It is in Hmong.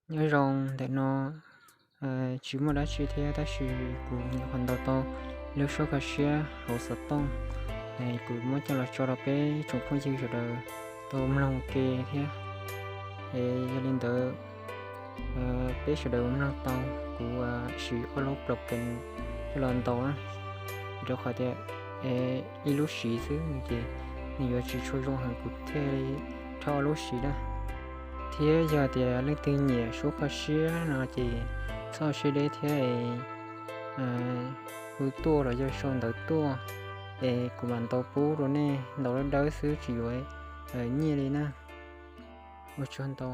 Nyob zoo ntawm no tsis muaj dab tsi thiab tab sis kuv nyuam qhuav ntaus tau lub suab kho siab hauv xov tooj, kuv muab coj los tso rau peb tsoom phooj ywg sawv daws tau mloog ke thiab. Es yog li ntawd, peb sawv daws mloog tau, kuv siv ob lub program coj los ntaus na, rau qhov tias ib lub siv xwb ces nws yuav tsis tshua zoo heev, kuv thiaj rho ob lub siv na. Thiab yog tias leej twg nyiam suab kho siab no ces txhob siab deb thiab, hu tuaj los yog sau ntawv tuaj es kuv mam ntaus pub rau nej, ntaus dawb dawb xwb tsis yuav nyiaj li na. Ua tsaug ntau.